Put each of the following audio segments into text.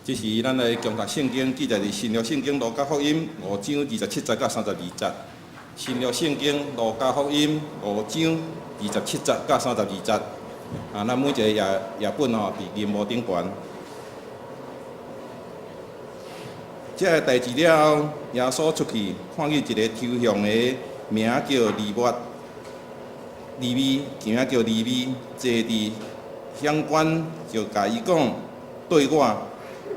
這是咱來共讀聖經記載佇新約聖經路加福音五章二十七節到三十二節。新約聖經路加福音五章二十七節到三十二節。啊，咱每一個頁頁本吼，佇銀幕頂懸。這个代誌了後，耶穌出去，看見一个抽象的名叫利未，利未，名叫利未，坐佇鄉關，就共伊講：綴我。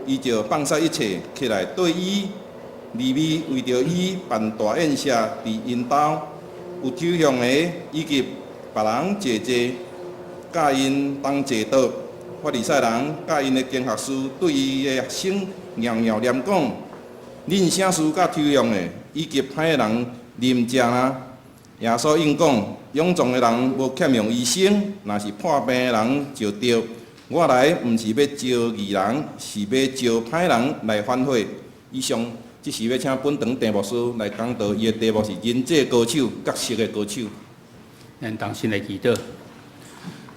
伊就放下一切，起來綴伊。利未為著伊辦大宴席，佇𪜶兜有抽象的以及別人濟濟，佮𪜶同坐桌。法利賽人佮𪜶的經學師對伊的學生拗拗念講：恁啥事佮抽象的以及歹的人啉食呢？耶穌應講：勇壯的人無欠用醫生，若是破病的人就著。我來毋是欲召義人，是欲召歹人來反悔。以上，這時欲請本堂鄭牧師來講道，伊的題目是人際高手，角色的高手。咱同心來祈禱，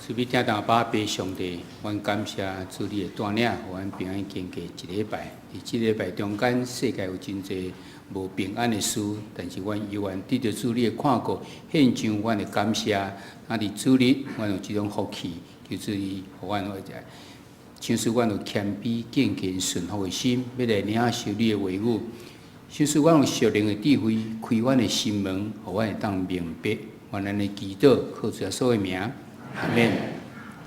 慈悲疼阿爸父上帝，阮感謝主你的帶領，予阮平安經過一禮拜。佇這禮拜中間，世界有真濟無平安的事，但是阮猶原得著主你的看顧，獻上阮的感謝。啊，佇主日，阮有這種福氣，求主你予阮有一個，賞賜阮有謙卑、敬虔、順服的心，欲來領受你的話語。賞賜阮有屬靈的智慧，開阮的心門，予阮會當明白。願咱的祈禱，靠主耶穌的名，阿們。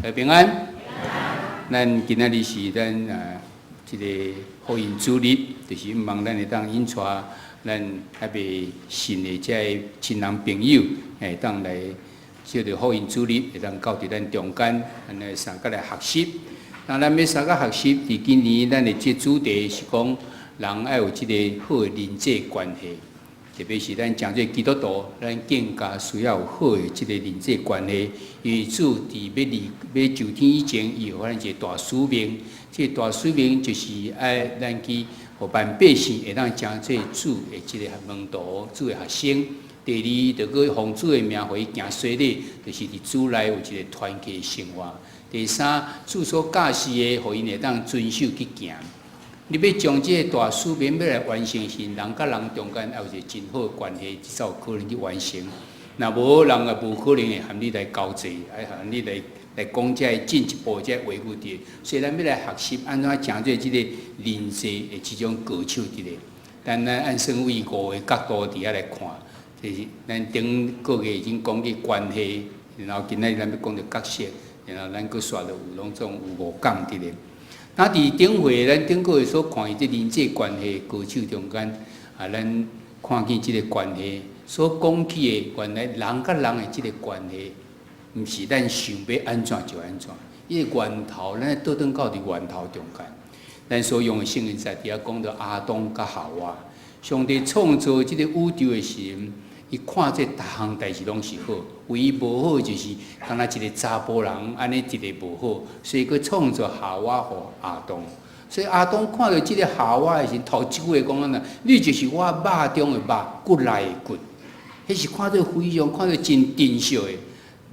大家平安。咱今仔日是咱啊，這個福音主日，就是望咱會當引帶咱還未信的這个親人朋友，會當來藉著福音主日，會當到佇咱中間，咱來相佮來學習。那咱欲相佮學習，佇今年咱的這主題是講，人愛有這个好的人際關係。特別是咱成做基督徒，咱更加需要有好的這个人際關係。因為主佇欲離欲上天以前，伊予咱一个大使命。這个大使命就是愛咱去，予萬百姓會當成做主的這个門徒、主的學生。第二，就閣奉主的名，予伊行洗禮，就是佇主內有一个團契生活。第三，主所教示的，予𪜶會當遵守去行。你欲將這个大使命欲來完成時，人佮人中間愛有一个真好的關係，才有可能去完成。若無人也無可能會和你來交際，愛和你來來講這个進一步這个話語佇。所以咱欲來學習按怎成做這个人際的這種高手佇咧。但咱按算為五个角度佇遐來看，就是咱頂個月已經講去關係，然後今仔日咱欲講著角色，然後咱閣煞落有攏總有五講佇咧。那佇頂回，咱頂個月所看的這人際關係高手中間，啊，咱看見這个關係所講起的，原來人佮人的這个關係，毋是咱想欲按怎就按怎。伊个源頭，咱倒轉到佇源頭中間，咱所用的聖經在佇遐講著亞當佮夏娃，上帝創造這个宇宙的時陣，伊看這逐項代誌攏是好，唯一無好就是敢若一个查埔人按呢一个無好，所以閣創造夏娃予亞當。所以亞當看著這个夏娃的時，頭一句話講按怎？你就是我肉中的肉，骨內的骨。彼是看做非常看做真珍惜的，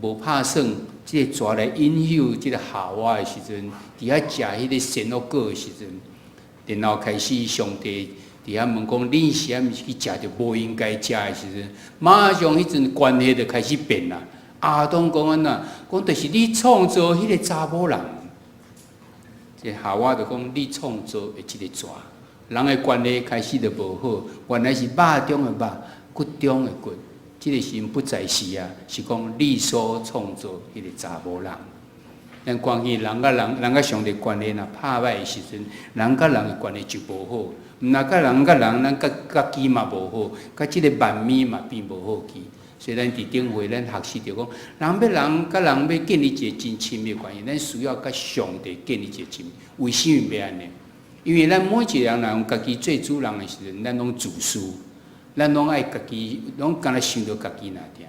無拍算，這个蛇來引誘這个夏娃的時陣，佇遐食彼个善惡果的時陣，然後開始上帝佇遐問講：恁是按毋是去食著無應該食的時陣？馬上彼陣關係就開始變啦。亞當講按怎？講就是你創造彼個查某人。這夏娃就講你創造的這个蛇，人的關係開始就無好。原來是肉中的肉，骨中的骨。這个時陣不再是啊，是講你所創造彼个查某人。咱關係人佮人，人佮上帝關係若拍歹的時陣，人佮人的關係就無好。毋若佮人佮人，咱佮家己嘛無好，佮這个萬物嘛變無好去。所以咱佇頂回咱學習著講，人欲人佮人欲建立一个真親密關係，咱需要佮上帝建立一個親密。為啥物欲按呢？因為咱每一個人若用家己做主人的時陣，咱攏自私，咱攏愛家己，攏干焦想著家己爾爾。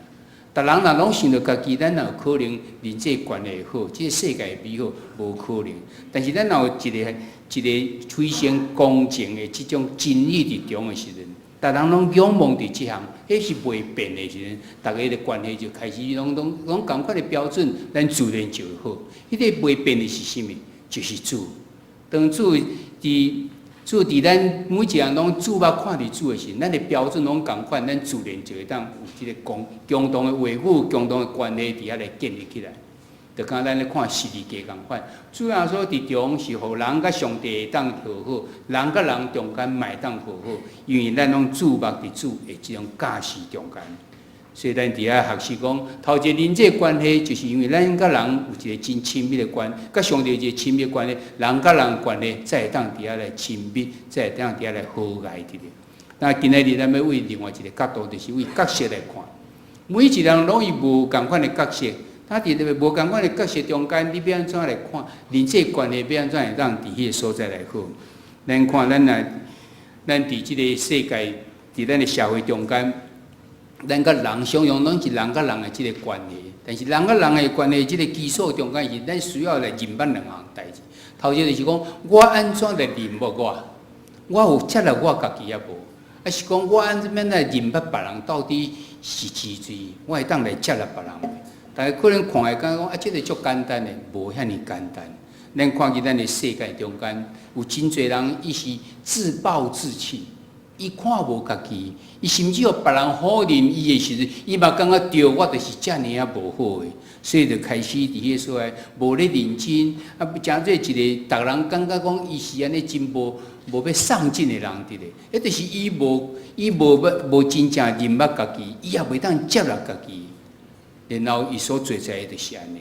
逐人若攏想著家己，咱哪有可能人際關係好，這个世界會美好？無可能。但是咱若有一个一个非常公正的這種真理佇中的時陣，逐人攏仰望佇這項，彼是袂變的時陣，逐家的關係就開始攏攏攏仝款的標準，咱自然就會好。彼个袂變的是啥物？就是主。當主佇佇主佇咱每一個人攏注目看佇主的時，咱的標準攏仝款，咱自然就會當有這个共共同的話語、共同的關係佇遐來建立起來。就敢咱咧看十字架仝款，主耶穌佇中是予人佮上帝會當和好，人佮人中間嘛會當和好，因為咱攏注目佇主的這種教示中間。所以咱佇遐學習講，頭一个人際關係，就是因為咱佮人有一个真親密的關，佮上帝有一个親密關係，人佮人關係才會當佇遐來親密，才會當佇遐來和諧佇咧。那今仔日咱欲為另外一个角度，就是為角色來看，每一个人攏有無仝款的角色。他佇這个無仝款的角色中間，你欲按怎來看人際關係？欲按怎會當佇彼个所在來好？咱看咱來，咱佇這个世界，佇咱的社會中間，咱佮人常常攏是人佮人的這个關係。但是人佮人的關係，這个基礎中間是咱需要來認捌兩項代誌。頭一个就是講，我按怎來認捌我？我有接納我家己抑無？抑是講我按怎來認捌別人？到底是幾濟？我會當來接納別人無？大家可能看會感覺講啊，這个足簡單的，無遐爾簡單。咱看見咱的世界中間，有真濟人，伊是自暴自棄，伊看無家己，伊甚至予別人否認伊的時陣，伊嘛感覺對，我就是遮爾仔無好的，所以就開始佇彼个所在無咧認真，啊，成做一个逐人感覺講伊是按呢真無欲上進的人佇咧，彼就是伊無真正認捌家己，伊也袂當接納家己。然後伊所做出來就是按呢，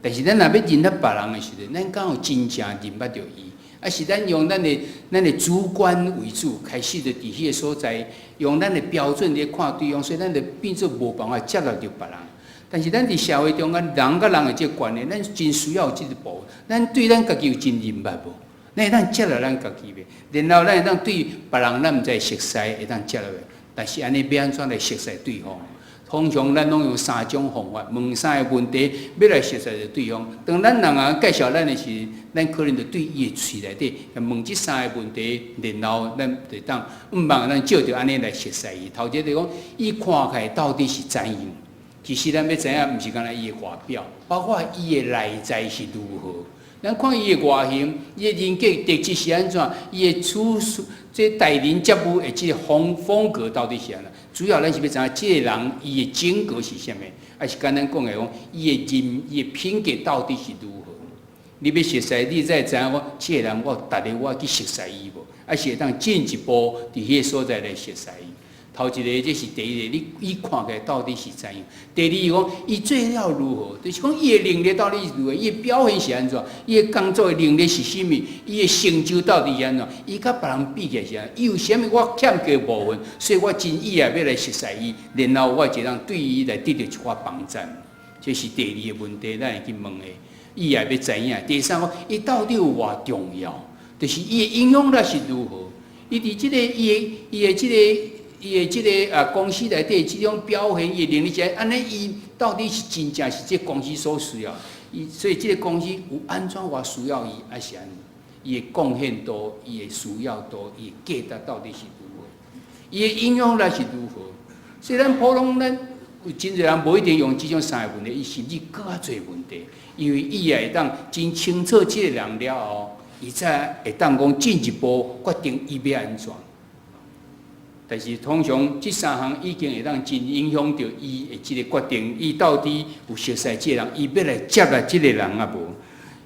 但是咱若欲認捌別人的時陣，咱敢有真正認捌著伊？抑是咱用咱的主觀為主，開始就佇彼个所在，用咱的標準來看對方，所以咱就變做無辦法接納著別人。但是咱佇社會中間，人佮人的這个關係，咱真需要這个部分。咱對咱家己有真認捌無？咱會當接納咱家己袂？然後咱會當對別人，咱毋知熟似，會當接納袂？但是按呢欲按怎來熟似對方？通常咱攏用三種方法問三个問題，欲來熟似著對方。當咱人人介紹咱的時，咱可能就對伊的喙內底問這三个問題，然後咱就當毋望咱照著按呢來熟似伊。頭一个就講，伊看起來到底是怎樣？其實咱欲知影，毋是干焦伊的外表，包括伊的內在是如何。咱看伊的外形，伊的人格特質是按怎？伊的處事、這待人接物的這个風格到底是按怎？主要咱是欲知影這个人伊的性格是啥物，抑是簡單講來講，伊的人、伊的品格到底是如何？你欲熟似，你才會知影講，這个人我逐日我去熟似伊無？抑是會當進一步佇彼个所在來熟似伊？頭一个，這是第一个，你伊看起來到底是怎樣？第二個講，伊做了如何？就是講伊的能力到底是如何？伊的表現是按怎？伊的工作的能力是啥物？伊的成就到底是按怎？伊佮別人比起來是按怎？伊有啥物我欠缺的部分？所以我真意愛欲來熟似伊，然後我就通對伊來得著一寡幫贊。這是第二个問題，咱會去問的。伊也欲知影。第三個，伊到底有偌重要？就是伊的影響力是如何？伊佇這个伊的這个公司內底這種表現，伊的能力是按呢，伊到底是真正是這公司所需要？伊所以這个公司有按怎偌需要伊，抑是按呢？伊的貢獻度，伊的需要度，伊的價值到底是如何？伊的影響力是如何？雖然普通咱有真濟人無一定用這種三个問題，伊甚至閣較濟問題，因為伊也會當真清楚這个人了後，伊才會當講進一步決定伊欲按怎。但是通常這三項已經會當真影響著伊的這个決定，伊到底有熟似這个人，伊欲來接納這个人抑無？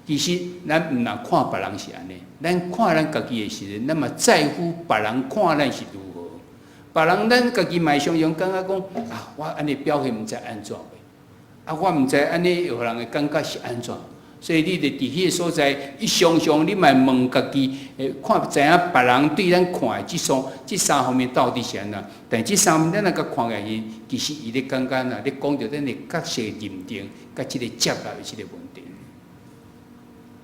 其實咱毋若看別人是按呢，咱看咱家己的時陣，咱嘛在乎別人看咱是如何。別人咱家己嘛常常感覺講啊，我按呢表現毋知按怎，啊，我毋知按呢予人的感覺是按怎。所以你佇彼个所在，你常常你嘛問家己，看知影別人對咱看的這三方面到底是按怎？但這三方面咱若共看起來，其實伊咧感覺呐，咧講著咱的角色認定，佮這个接納的這个問題。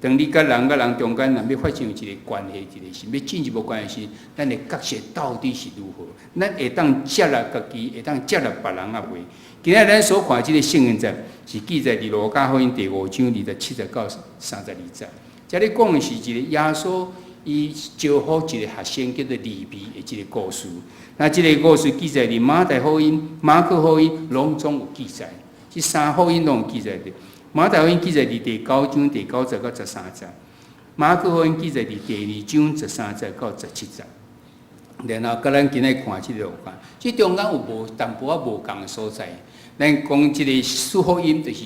當你佮人佮人中間若欲發生一个關係，一个是欲進一步關係時，咱的角色到底是如何？咱會當接納家己，會當接納別人抑袂？今仔咱所看這个聖經節是記載佇路加福音第五章27節到32節。這裡講的是一個耶穌伊招呼一個學生叫做利未的這个故事。那這个故事記載佇馬太福音、馬可福音攏總有記載，這三福音攏有記載著。馬太福音記載佇第九章第9節到13節，馬可福音記載佇第二章13節到17節。然後，佮咱今仔看這個路加，這中間有無淡薄仔無仝的所在。咱講這個四福音就是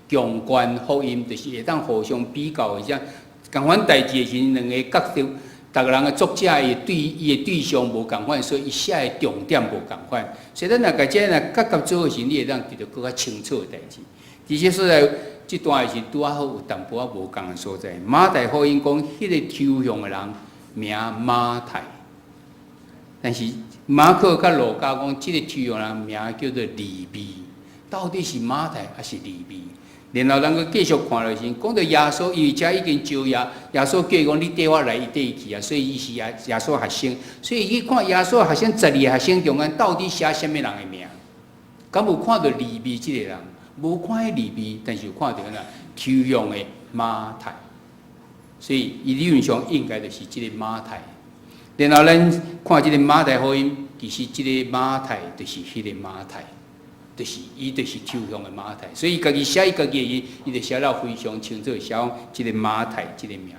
共觀福音，就是會當互相比較的，這仝款代誌的時陣，兩个角色，逐个人的作者伊對伊的對象無仝款，所以伊寫的重點無仝款。所以咱若共這若結合做的時，你會當得著閣較清楚的代誌。佇這所在，這段是拄仔好有淡薄仔無仝的所在。馬太福音講，彼个抽象的人名馬太。但是馬可佮路加講，這个抽象人名叫做利未，到底是馬太抑是利未？然後咱閣繼續看落去，講著耶穌，因為遮已經招耶耶穌叫伊講你綴我來，伊綴伊去啊，所以伊是耶耶穌學生。所以伊看耶穌學生12个學生中間，到底寫啥物人的名？敢有看著利未這个人？無看彼利未，但是有看著哪抽象的馬太。所以伊理論上應該就是這個馬太。然後咱看這個馬太福音，其實這個馬太就是彼個馬太，就是伊就是抽象的馬太，所以伊家己寫伊家己的伊，伊就寫了非常清楚，寫講這個馬太這個名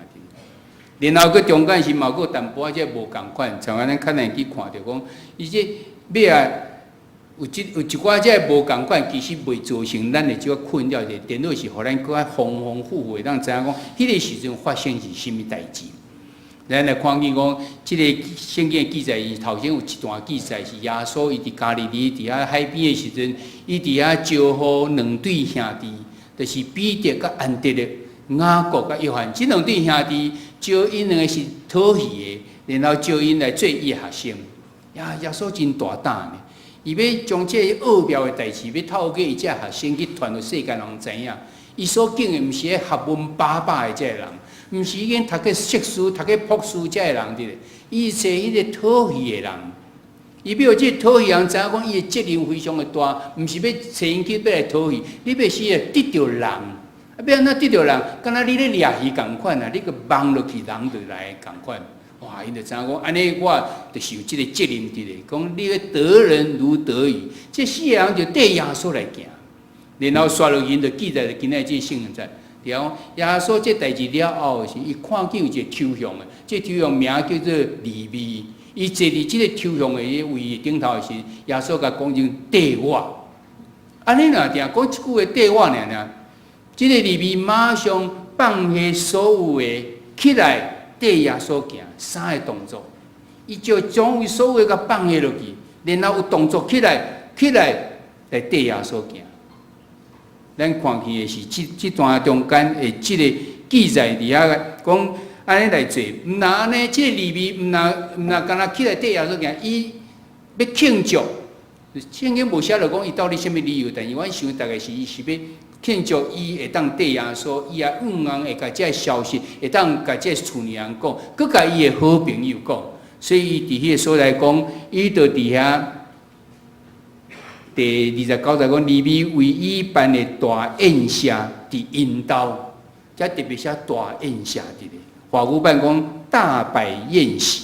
字。然後閣中間是嘛閣有淡薄仔這無仝款，像按呢較難去看著講，伊這尾仔有這有一寡這無仝款，其實袂造成咱的這個困擾，就顛倒是予咱閣較豐豐富富，會當知影講，彼个時陣發生是啥物代誌。咱來看見講，這个聖經的記載，伊頭先有一段記載是耶穌伊佇加利利佇遐海邊的時陣，伊佇遐招呼兩對兄弟，就是彼得佮安德烈、雅各佮約翰，這兩對兄弟招𪜶兩个是討魚的，然後招𪜶來做伊的學生。呀，耶穌真大膽呢，伊欲將這個奧妙的代誌，欲透過伊這學生去傳予世間人知影。伊所揀的毋是彼學問飽飽的這个人。毋是已經讀過碩士、讀過博士這个人佇咧，伊是彼个討魚的人。伊欲予這個討魚人知影講，伊的責任非常的大，毋是欲揣𪜶去欲來討魚，你欲是會得著人，啊，欲按怎得著人？敢若你咧掠魚仝款啊，你閣網落去，人就來仝款。哇！𪜶就知影講，按呢我就是有這个責任佇咧，講你欲得人如得魚，這四个人就綴耶穌來行，然後煞落去就記載著今仔這個聖經節。對啊，耶穌這代誌了後時，伊看見有一個抽象的，這個抽象名叫做利未。伊坐佇這個抽象的位頂頭的時，耶穌共講聲綴我。按呢若定講一句話綴我爾爾，這個利未馬上放下所有的起來綴耶穌行，三个動作。伊就將伊所有的共放下落去，然後有動作起來，起來來綴耶穌行。咱看見的是這這段中間的這个記載佇遐講按呢來做，毋若按呢，這个利未毋若毋若干焦起來綴耶穌行，伊欲慶祝，聖經無寫著講伊到底啥物理由，但是阮想大概是伊是欲慶祝伊會當綴耶穌，伊也向望會共這个消息會當共這个厝內人講，閣共伊的好朋友講，所以伊佇彼个所在講，伊就佇遐。第29節講，利未為伊辦的大宴席佇𪜶兜，遮特別寫大宴席佇咧。華語版講大擺宴席，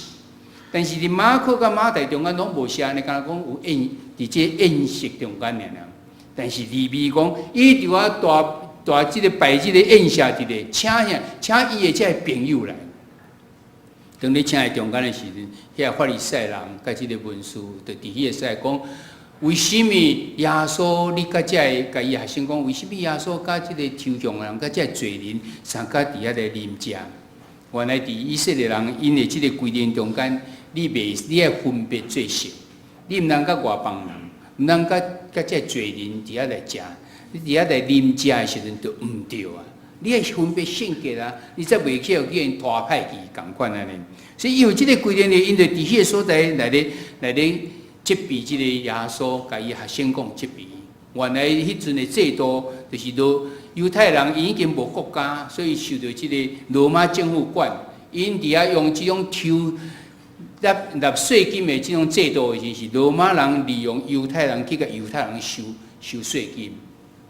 但是佇馬可佮馬太中間攏無寫按呢，敢若講有宴佇這宴席中間爾爾。但是利未講，伊就啊大大這个擺這个宴席佇咧，請啥？請伊的這个朋友來。當咧請伊中間的時陣，彼个法利賽人佮這个文士就佇彼个所在講。為啥物耶穌你佮這个，共伊學生講，為啥物耶穌佮這个抽象的人，佮這个罪人，相佮佇遐咧啉食？原來佇以色列人𪜶的這个規定中間，你袂你愛分別做聖，你毋通佮外邦人，毋通佮佮這个罪人佇遐來食，你佇遐來啉食的時陣就毋對啊！你愛分別聖潔啊，你才袂去予𪜶拖歹去仝款按呢。所以因為這個規定呢，𪜶就佇彼个所在來咧來咧。責備這个耶穌，共伊學生講責備。原來彼陣的制度就是羅猶太人，𪜶已經無國家，所以受著這个羅馬政府管。𪜶佇遐用這種抽納納稅金的這種制度的時，是羅馬人利用猶太人去共猶太人收收稅金。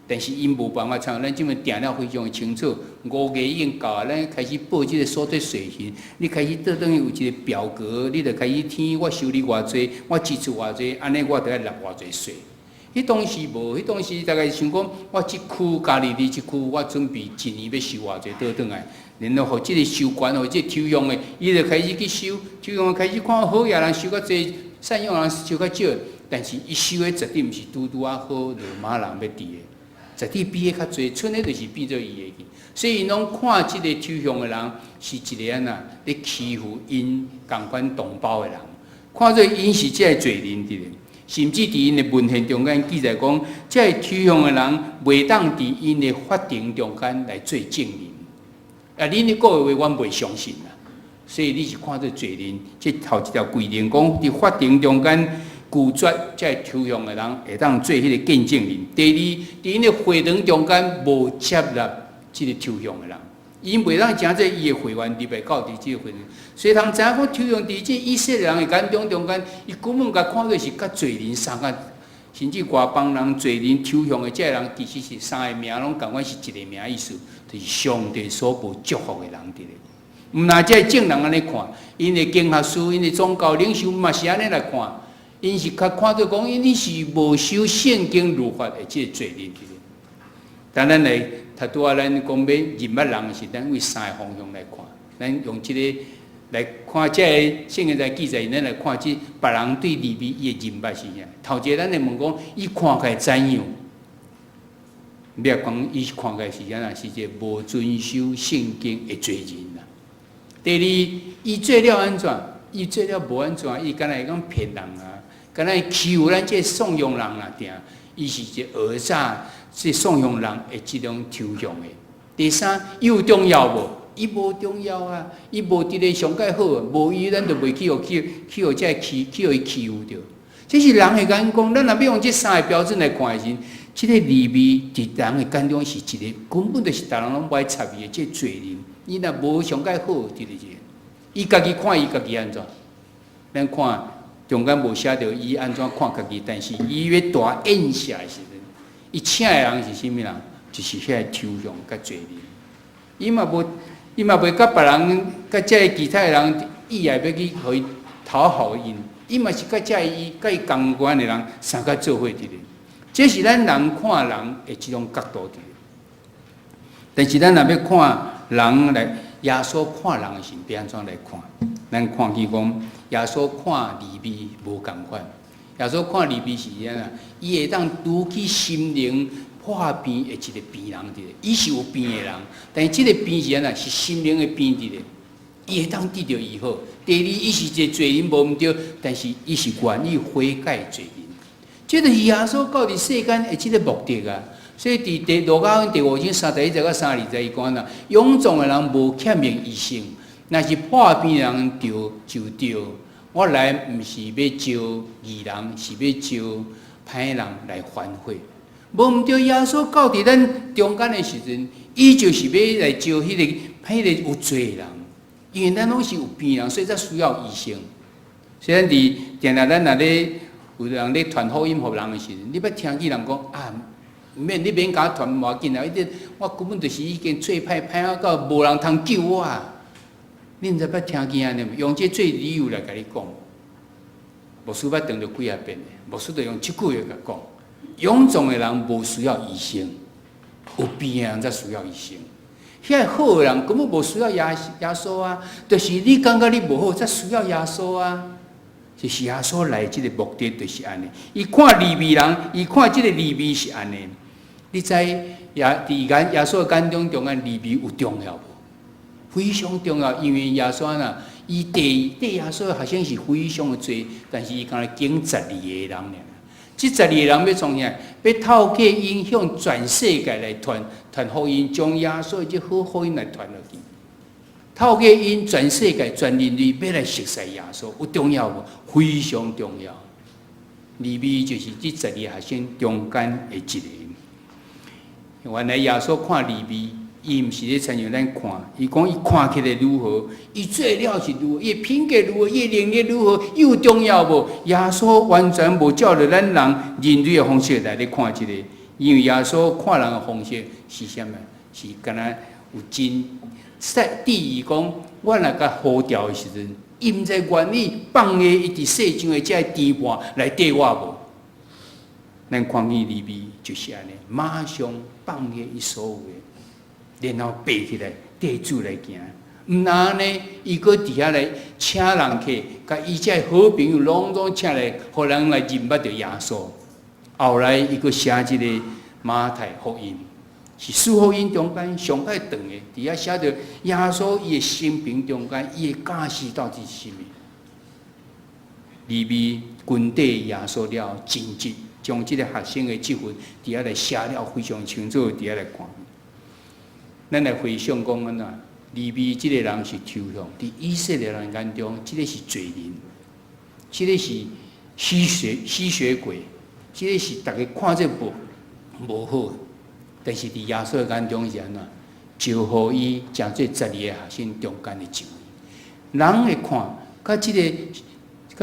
但是𪜶無辦法，像咱這擺定了非常的清楚。5月已經到啊，咱開始報這个所得稅時，你開始倒轉去有一个表格，你就開始填我收入偌濟，我支出偌濟，按呢我就愛納偌濟稅。彼當時無，彼當時大概想講，我這區加利利這區，我準備一年欲收偌濟倒轉來，然後予這個收權，予這個抽象的，伊就開始去收，抽象的開始看好額人收較濟，散養人收較少，但是伊收的絕對毋是拄拄仔好羅馬人欲佇的，絕對比彼較濟，賰的就是變做伊的去。所以𪜶攏看這個抽象的人是一個按怎咧欺負𪜶仝款同胞的人，看做𪜶是這个罪人佇咧。甚至佇𪜶的文獻中間記載講，這个抽象的人袂當佇𪜶的法庭中間來做證人。啊，恁咧講的話，阮袂相信啦。所以你是看做罪人，這頭一條規定講，佇法庭中間拒絕這个抽象的人會當做彼个見證人。第二，佇𪜶的會堂中間無接納這个抽象的人，𪜶袂當成做伊的會員入來到佇這個會堂。所以通知影講，抽象佇這以色列人的眼中中間，伊根本共看做是佮罪人相仝，甚至外邦人罪人抽象的這个人，其實是三个名攏仝款是一个名意思，就是上帝所無祝福的人佇咧。毋但這个眾人按呢看，𪜶的經學師、𪜶的宗教領袖嘛是按呢來看，𪜶是較看做講，𪜶你是無守聖經律法的這個罪人佇咧。但咱來頭拄仔咱講欲認捌人是，咱為三个方向來看，咱用這個來看這個聖經在記載，咱來看這別人對利未伊的認捌是啥？頭一個咱會問講，伊看起來怎樣？欲講伊看起來是按怎？是一個無遵守聖經的罪人啦。第二，伊做了按怎？伊做了無按怎？伊敢若會講騙人啊？敢若會欺負咱這散養人啊？定，伊是一個訛詐這散養人的這種抽象的。第三，伊有重要無？伊無重要啊！伊無佇咧上蓋好，無伊咱就袂去予去去予這欺去予伊欺負著。這是人的眼光，咱若欲用這三个標準來看的時，這個利未佇人的眼中是一個根本就是逐人攏無愛插伊的這個罪人。伊若無上蓋好，佇咧這個，伊家己看伊家己按怎？咱看中間無寫著伊按怎看家己，但是伊欲大宴席的時陣，伊請的人是啥物人？就是彼个抽象佮罪人。伊嘛無，伊嘛袂佮別人、佮這个其他的人意愛欲去予伊討好𪜶，伊嘛是佮這伊佮伊仝款的人相佮做伙佇咧。這是咱人看人的這種角度佇咧。但是咱若欲看人來，耶穌看人的時，欲按怎來看？咱看見講，耶穌看利未無仝款。耶穌看利未是按怎？伊會當拄起心靈破病的一個病人佇咧，伊是有病的人，但是這個病是按怎？是心靈的病佇咧。伊會當得著醫好。第二，伊是一個罪人無毋對，但是伊是願意悔改的罪人。這就是耶穌到佇世間的這個目的啊！所以佇第路加福音第五章31節到32節，伊講啦，臃腫的人無欠用醫生，若是破病的人著就著。我來毋是欲召義人，是欲召歹人來反悔。無毋對，耶穌到佇咱中間的時陣，伊就是欲來召彼個有罪的人，因為咱攏是有病人，所以才需要醫生。所以咱佇定定咱若咧有人咧傳福音予人的時陣，你捌聽見人講啊？毋免你免共我傳無要緊啊！伊這我根本就是已經做歹歹啊到無人通救我啊！你毋知捌聽見按呢無？用這做理由來共你講。牧師捌當著幾仔遍的，牧師就用這句話共講：臃腫的人無需要醫生，有病的人才需要醫生。遐個好的人根本無需要耶穌啊！就是你感覺你無好，才需要耶穌啊！就是耶穌來這個目的就是按呢。伊看利未人，伊看這個利未是按呢。你知耶佇眼耶穌的眼中中間利未有重要無？非常重要，因為耶穌啊，伊綴耶穌的學生是非常的濟，但是伊干焦揀十二個人爾。這十二個人欲創啥？欲透過𪜶向全世界來傳傳福音，將耶穌的這好福音來傳落去。透過𪜶全世界全人類欲來熟悉耶穌，有重要無？非常重要。利未就是這十二個學生中間的一個。原來耶穌看利未，伊毋是咧親像咱看，伊講伊看起來如何，伊做了是如何，伊品格如何，伊能力如何，伊有重要無？耶穌完全無照著咱人人類的方式來咧看這個，因為耶穌看人的方式是啥物？是敢若有真在第二講，我若共呼召的時陣，伊毋知願意放下伊佇世上的這個甜伴來綴我無？咱看見利未就是按呢，馬上放下伊所有的，然後爬起來，綴主來行。毋但按呢，伊閣佇遐來請人客，共伊這好朋友攏總請來，予人來認捌著耶穌。後來伊閣寫這个馬太福音，是四福音中間上蓋長的，佇遐寫著耶穌伊的生平中間，伊的教示到底是啥物？利未跟綴耶穌了，盡職將這个學生的這份佇遐來寫了非常清楚，佇遐來看。咱來回想講按怎？利未這个人是抽象，佇以色列人眼中，這个是罪人，這个是吸血鬼，這个是逐家看這無好。但是佇耶穌的眼中是按怎？招予伊成做12个學生中間的一位。人會看，佮這个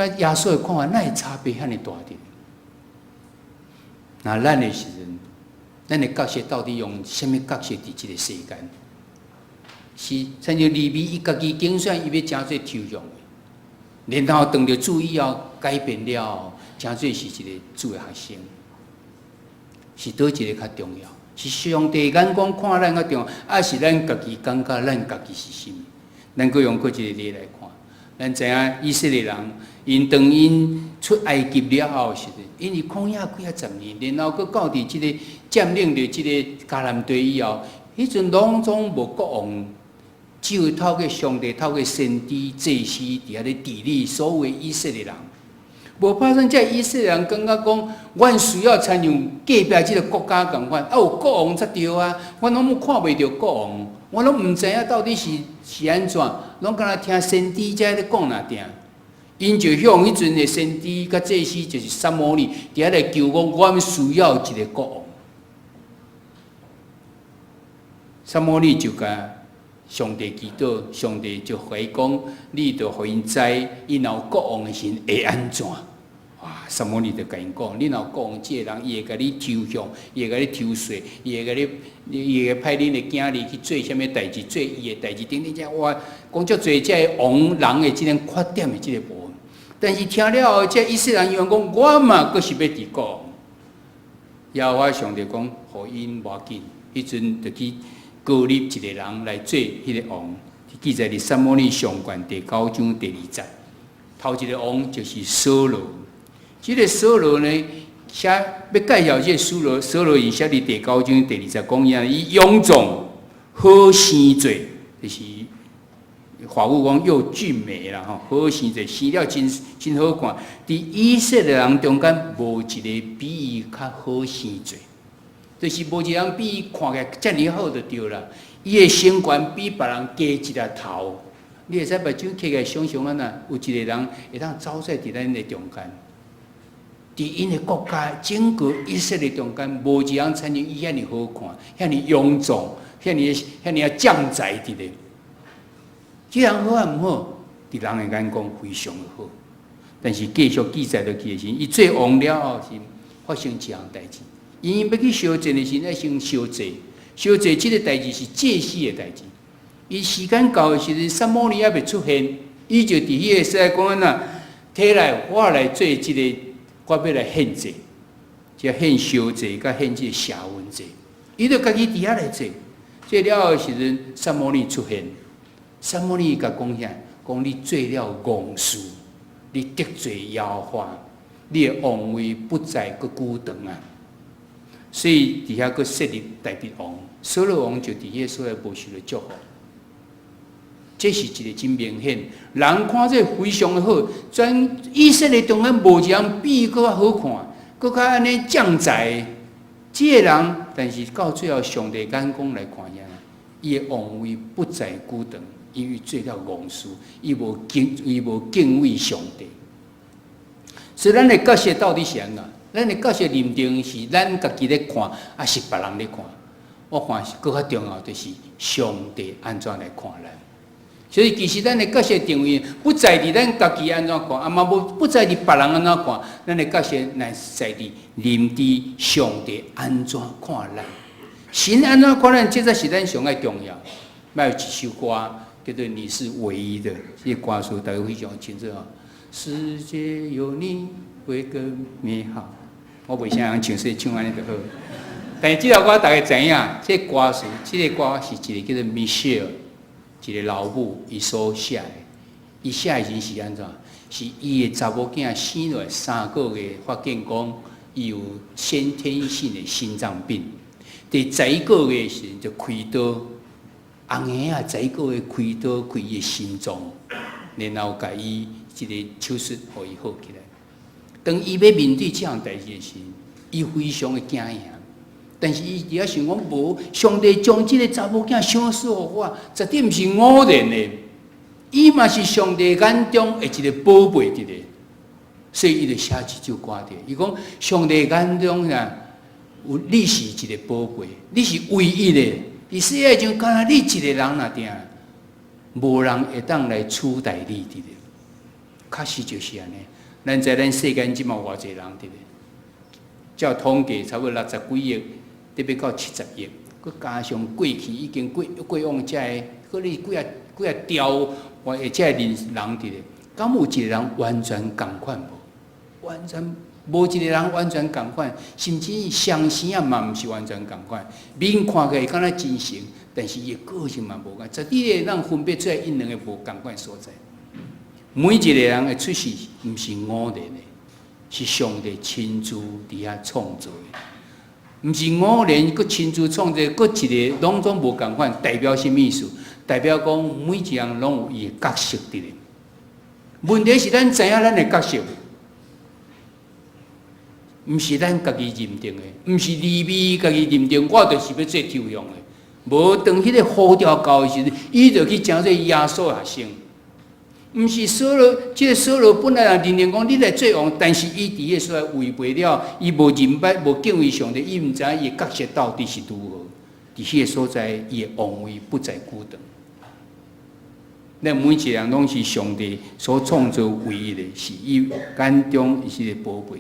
佮耶穌的看法，哪會差別遐爾大的？那咱的時陣，咱的角色到底用啥物角色佇這个世間？是親像利未伊家己揀選，伊欲成做抽象的，然後當著主以後改變了，成做是一个主的學生，是佗一个較重要？是上帝眼光看咱較重要，抑是咱家己感覺咱家己是啥物？咱閣用閣一個例來看，咱知影以色列人，𪜶當𪜶出埃及了後時陣，𪜶佇曠野幾仔十年，然後閣到佇這个佔領著這个迦南地以後，彼陣攏總無國王。只有透過上帝、透過先知、祭司佇遐咧治理所有以色列人。無拍算，這以色列人感覺講，阮需要親像隔壁這个國家仝款，啊有國王才對啊！阮攏看袂著國王，我攏毋知影到底是按怎，攏敢若聽先知這咧講爾定。𪜶就向彼陣的先知佮祭司，就是撒母耳，佇遐來求講，阮需要一个國王。撒母耳就共上帝祈禱，上帝就回講：你著予𪜶知，𪜶若有國王的時陣會按怎？哇！撒母耳就共𪜶講：你若有國王，這个人伊會共你抽象，伊會共你抽稅，伊會派恁的囝兒去做啥物代誌，做伊的代誌，等等這哇，講足濟這个王人的這種缺點的這个部分。但是聽了後，這以色列人講：我嘛閣是欲佇國王。耶和華上帝講：予𪜶無要緊，彼陣就去膏立一個人來做彼个王，記載佇撒母耳上卷第九章第二節。頭一个王就是掃羅。這个掃羅呢，寫欲介紹這个掃羅，掃羅伊寫佇第九章第二節講伊伊勇壯好生做，就是華語講又俊美啦吼，好生做，生了真真好看。佇以色列人中間，無一个比伊較好生做。就是無一个人比伊看起來遮爾好就對啦。伊的身懸比別人低一粒頭，你會使目睭開來想像按怎，有一个人會當走出佇咱的中間，佇𪜶的國家整個以色列中間，無一人親像伊遐爾好看，遐爾勇壯，遐爾遐爾啊將才佇咧。這人好抑毋好？佇人的眼光非常的好。但是繼續記載落去的時，伊做王了後是發生一項代誌。𪜶欲去相戰的時，愛先燒祭，燒祭這个代誌是祭司的代誌。伊時間到的時陣，撒母耳猶未出現，伊就佇彼个所在講按怎，提來我來做這个，我欲來獻祭，即獻燒祭，佮獻這个謝恩祭。伊就家己佇遐來做，做了後的時陣，撒母耳出現，撒母耳共講啥？講你做了戇事，你得罪耶和華，你的王位不再閣久長啊！所以佇遐閣設立大衛王，掃羅王就佇彼个所在無受著祝福。這是一個真明顯，人看這非常的好，全以色列中間無一人比伊閣較好看，閣較按呢將才。這个人，但是到最後上帝眼光來看啥？伊的王位不在久長，因為做了戇事，伊無敬畏上帝。所以咱的角色到底是按怎？咱的角色認定是咱家己咧看，抑是別人咧看？我看是閣較重要，就是上帝按怎來看咱。所以其實咱的角色定位不在佇咱家己按怎看，啊嘛無不在佇別人按怎看，咱的角色乃是在佇認知上帝按怎看咱。神按怎看咱，這才是咱上愛重要。嘛有一首歌叫做《你是唯一的》，這個歌詞大家非常清楚啊。世界有你會更美好。我袂啥人唱，所以唱按呢就好。但是這首歌大家知影，這個歌詞，這個歌是一個叫做 Michelle，一個老母伊所寫的。伊寫的時是按怎？是伊的查某囝生落來3個月，發現講伊有先天性的心臟病。佇11個月時就開刀，紅嬰仔11個月開刀開伊的心臟，然後共伊一個手術，予伊好起來。當伊欲面對這項代誌的時，伊非常的驚嚇。但是伊佇遐想講無，上帝將這個查某囝賞賜予我，絕對毋是偶然的。伊嘛是上帝眼中的一個寶貝佇咧，所以伊就寫這首歌佇。伊講上帝眼中啊，有你是一個寶貝，你是唯一的。佇世界上，干焦你一個人爾定，無人會當來取代你佇咧。確實就是按呢。咱知咱世間這馬偌濟人佇咧，照統計差不多60幾億，得欲到70億，閣加上過去已經過過往遮个，可能幾仔幾仔兆或者人人佇咧，敢有一個人完全仝款無？完全無一個人完全仝款，甚至相生仔嘛毋是完全仝款。面看起來敢若真誠，但是伊的個性嘛無仝，絕對會當分別出來𪜶兩个無仝款所在。每一個人的出世毋是偶然的，是上帝親自佇遐創造的，毋是偶然，閣親自創造，閣一个攏總無仝款，代表啥物意思？代表講每一個人攏有伊的角色佇咧。問題是咱知影咱的角色，毋是咱家己認定的，毋是利未家己認定，我就是欲做抽象的。無當彼个呼召到的時陣，伊就去成做耶穌學生。毋是掃羅，這个掃羅本來人認定講你來做王，但是伊佇彼个所在違背了，伊無認捌，無敬畏上帝，伊毋知影伊的角色到底是如何。佇彼个所在，伊的王位不再久長。咱每一個人攏是上帝所創造唯一的，是伊眼中是個寶貝。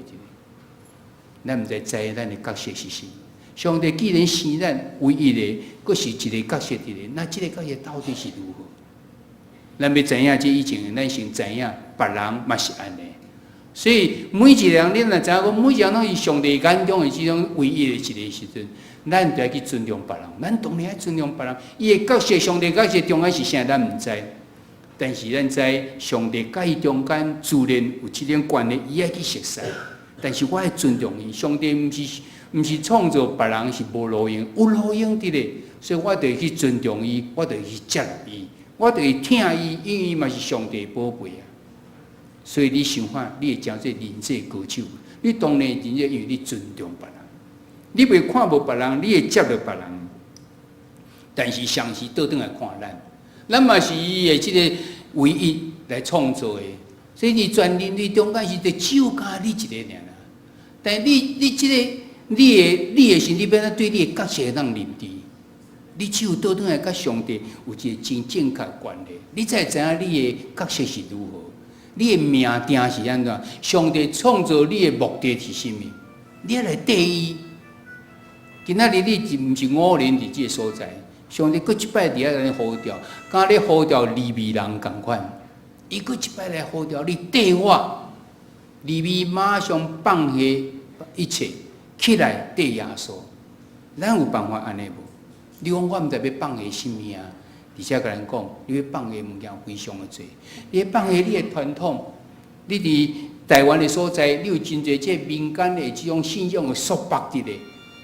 咱毋知知咱的角色是啥。上帝既然生咱唯一的，閣是一個角色佇咧，那這個角色到底是如何？咱欲知影這以前，咱先知影別人嘛是按呢。所以每一個人，你若知影講，每一個人攏是上帝眼中的這種唯一的一個時陣，咱就愛去尊重別人。咱當然愛尊重別人，伊的角色，上帝角色中間是啥，咱毋知。但是咱知上帝佮伊中間自然有這種關係，伊愛去熟似。但是我愛尊重伊，上帝毋是創造別人是無路用，有路用佇咧，所以我就去尊重伊，我就去接納伊，我就會疼伊，因為伊嘛是上帝寶貝啊。所以你想看，你會成做人際高手。你當然人際，因為你尊重別人，你袂看無別人，你會接納別人。但是上時倒轉來看咱，咱嘛是伊的這个唯一來創造的，所以佇全人類中間是只有佮你一个爾啦。但你這个你的時，你欲按怎對你的角色會當認知？你只有倒轉來佮上帝有一個真正確關係，你才會知影你的角色是如何，你的命定是按怎？上帝創造你的目的是啥物？你愛來綴伊。今仔日你毋是偶然佇這个所在，上帝閣一擺佇遐共你呼召，敢咧呼召利未人仝款，伊閣一擺來呼召你綴我，利未馬上放下一切起來綴耶穌。咱有辦法按呢無？你講我毋知欲放下啥物啊？而且共咱講，你欲放下物件非常的濟，你欲放下你的傳統，你佇台灣的所在，你有真濟這民間的這種信仰的束縛佇咧，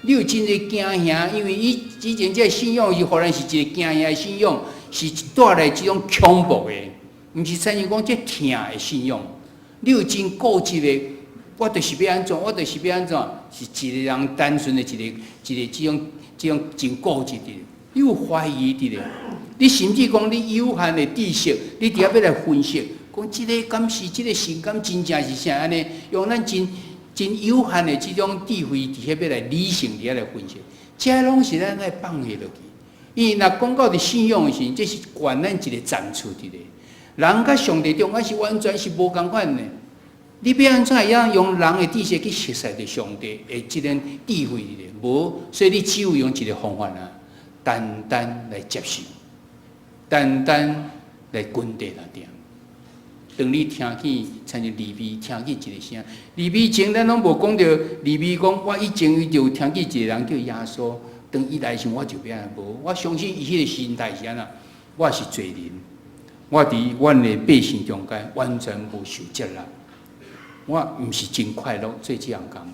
你有真濟驚嚇，因為伊之前這個信仰是予咱是一個驚嚇的信仰，是帶來這種恐怖的，毋是親像講這疼的信仰。你有真固執的，我就是欲按怎，我就是欲按怎，是一個人單純的一個一個這種這種真固執的。你有懷疑佇咧，你甚至講你有限的知識，你佇遐欲來分析，講這个敢是這个神敢真正是啥按呢？用咱真真有限的這種智慧佇遐欲來理性佇遐來分析，這攏是咱愛放下落去。因為若講到佇信仰的時，這是懸咱一個層次佇咧。人佮上帝中間是完全是無仝款的。你欲按怎會曉用人的知識去熟似著上帝的這種智慧咧？無，所以你只有用一個方法啊，單單來接受，單單來跟綴來定。當你聽見親像利未聽見一個聲，利未前咱攏無講著利未講，我以前伊就有聽見一個人叫耶穌，當伊來時我就欲按呢無，我相信伊彼個心態是按怎？我是罪人，我佇阮的百姓中間完全無受接納，我毋是真快樂做這項工課，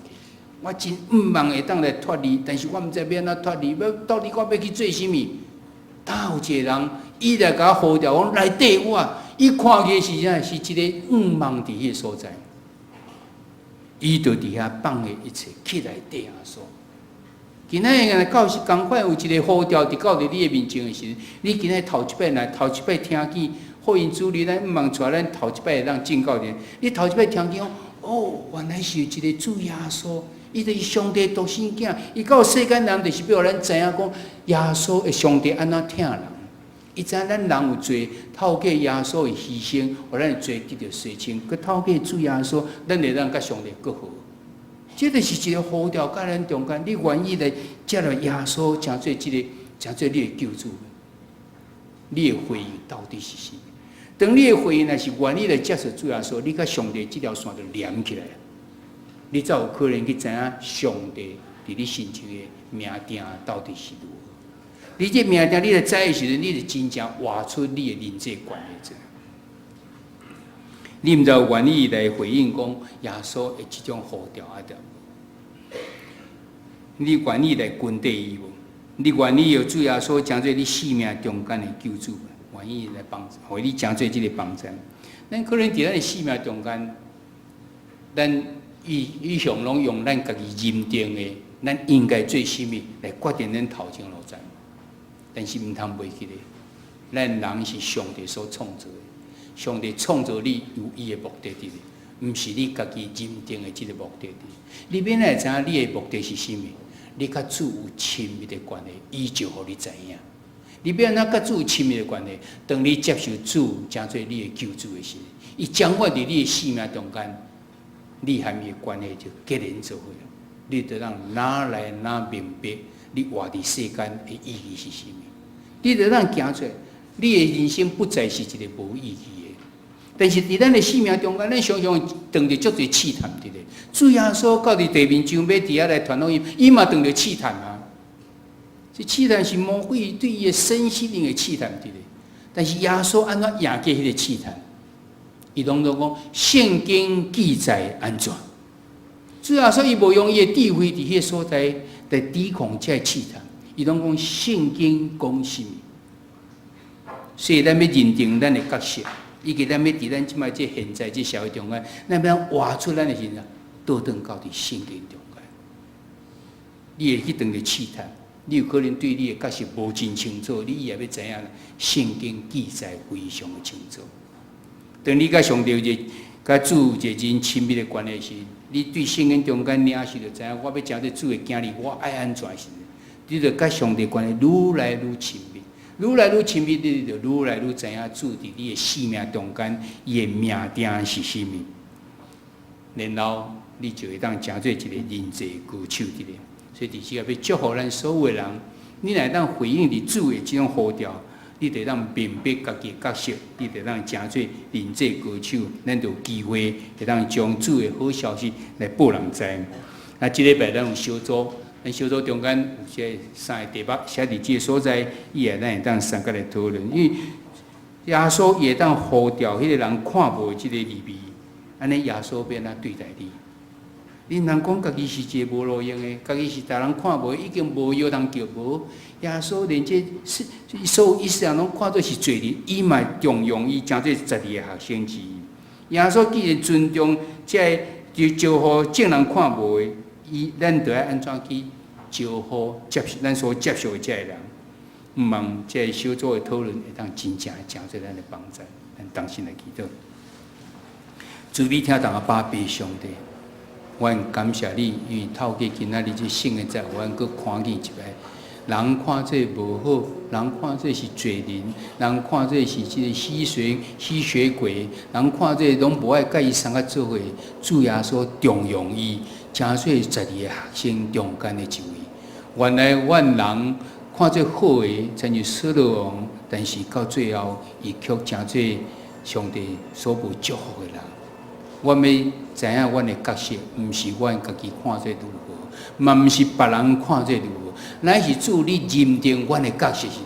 我真向望會當來脫離，但是我毋知欲按怎脫離，欲到底我欲去做啥物？當有一個人，伊來共我呼召，講來綴我。伊看見是啥？是一个向望佇彼个所在，伊就佇遐放下一切，起來綴耶穌。今仔日到是仝款有一个呼召佇到佇你的面前的時陣，你今仔日頭一擺來，頭一擺聽見福音主日，咱向望帶咱頭一擺會當進教殿。你頭一擺聽見講，哦，原來是有一个主耶穌，伊就是上帝獨生囝，伊到世間人就是欲予咱知影講，耶穌的上帝按怎疼人。伊知影咱人有罪，透過耶穌的犧牲，予咱的罪得著洗清。閣透過主耶穌，咱會當佮上帝閣好。這就是一个呼召，佮咱中間，你願意來接納耶穌，成做這个，成做你的救主？你的回應到底是啥物？當你的回應若是願意來接受主耶穌，你佮上帝這條線就連起來。你才有可能去知影上帝佇你身上的命定到底是如何。你這命定你來知的時陣，你就真正活出你的人際關係。你毋知有願意來回應講耶穌的這種呼召啊？對無？你願意來跟綴伊無？你願意予主耶穌成做你生命中間的救主？願意來幫助，予你成做這个幫助？咱可能佇咱的生命中間，咱一向攏用咱家己認定的，咱應該做啥物來決定咱頭前路線。但是毋通袂記得，咱人是上帝所創造的，上帝創造你有伊的目的佇咧，毋是你家己認定的這个目的佇。你欲按怎知影你的目的是啥物？你佮主有親密的關係，伊就予你知影。你欲按怎佮主有親密的關係？當你接受主成做你的救主的時，伊掌管佇你的生命中間，你和伊的關係就結連做伙。你就通愈來愈明白，你活佇世間的意義是啥物。你就通行出來，你的人生不再是一个無意義的。但是佇咱的生命中間，咱常常碰著足濟試探佇咧。主耶穌到佇地面上欲佇遐來傳福音，伊嘛碰著試探啊。這試探是魔鬼對伊的身心靈的試探佇咧。但是耶穌按怎贏過彼个試探？伊攏總講聖經記載按怎？主耶穌伊無用伊的智慧佇彼个所在來抵抗這个試探，伊攏講聖經講啥物？所以咱欲認定咱的角色，以及咱欲佇咱這擺這現在這社會中間，咱欲活出咱的時陣，倒轉到佇聖經中間，你會去碰著試探，你有可能對你的角色無真清楚，你也欲知影聖經記載非常的清楚。當你佮上帝有一個佮主有一個真親密的關係時，你對聖經中間領受就知影，我欲成做主的囝兒，我愛按怎時，你就佮上帝關係愈來愈親密，愈來愈親密，你就愈來愈知影主佇你的生命中間，伊的命定是啥物，然後你就會當成做一個人際高手佇咧。所以佇這個欲祝福咱所有的人，你若會當回應佇主的這種呼召，你就會當明白家己的角色，你就會當成做人際高手，咱就有機會會當將主的好消息來報人知。啊，這禮拜咱有小組，咱小組中間有這三个題目寫佇這个所在，以後咱會當相佮來討論。因為耶穌會當呼召彼个人看無這个利未，按呢耶穌欲按怎對待你？你毋通講家己是一个無路用的，家己是逐人看無，已經無藥通救無。耶穌連這所有以色列人攏看做是罪人，伊嘛重用伊，成做12个學生之一。耶穌既然尊重這个就招呼眾人看無的，伊咱就愛按怎去招呼接受咱所接受的這个人？毋望這个小組的討論會當真正成做咱的幫助，咱同心來祈禱。慈悲疼痛的阿爸父上帝，我感謝你，因為透過今仔日這聖經節，阮閣看見一擺，人看這無好，人看這是罪人，人看這是這个吸血鬼，人看這攏無愛佮伊相佮做伙。主耶穌重用伊，成做12個學生中間的一位。原來阮人看這好的，親像掃羅王，但是到最後，伊卻成做上帝所無祝福的人。阮欲知影阮的角色，毋是阮家己看做如何，嘛毋是別人看做如何，乃是主你認定阮的角色是如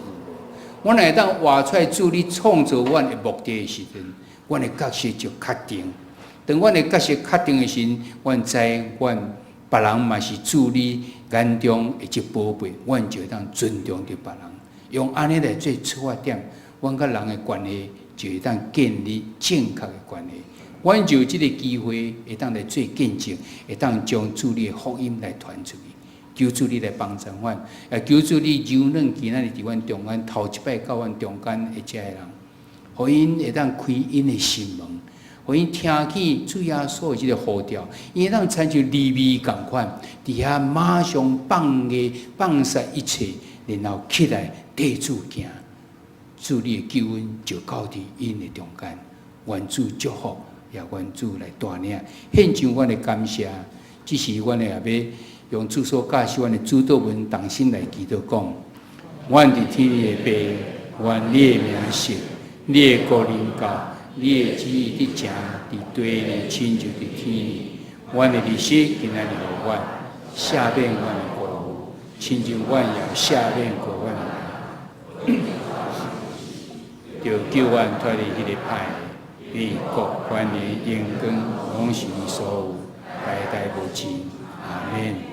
何。阮會當活出來主你創造阮的目的的時陣，阮的角色就確定。當阮的角色確定的時，阮知阮別人嘛是主你眼中的這寶貝，阮就會當尊重著別人，用按呢來做出發點，阮佮人的關係就會當建立正確的關係。阮就有這个機會，會當來做見證，會當將主你的福音來傳出去。求主你來幫助阮，也求主你柔軟今仔日佇阮中間，頭一擺到阮中間的這个人，予𪜶會當開𪜶的心門，予𪜶聽見主耶穌的這个呼召，𪜶會當親像利未仝款，佇遐馬上放下放殺一切，然後起來綴主行，主你的救恩就到佇𪜶的中間，願主祝福，也願主來帶領，獻上阮的感謝，這是阮的也欲用主所教示阮的主禱文，同心來祈禱講：阮佇天的父，願你的名聖，你的國臨到，你的旨意得成佇地裡，親像佇天裡。阮的日食今仔日予阮，赦免阮的過誤，親像阮也赦免過阮的人。著救阮脫離彼个歹的。因為國權力榮光攏是你所有，代代無盡。阿們。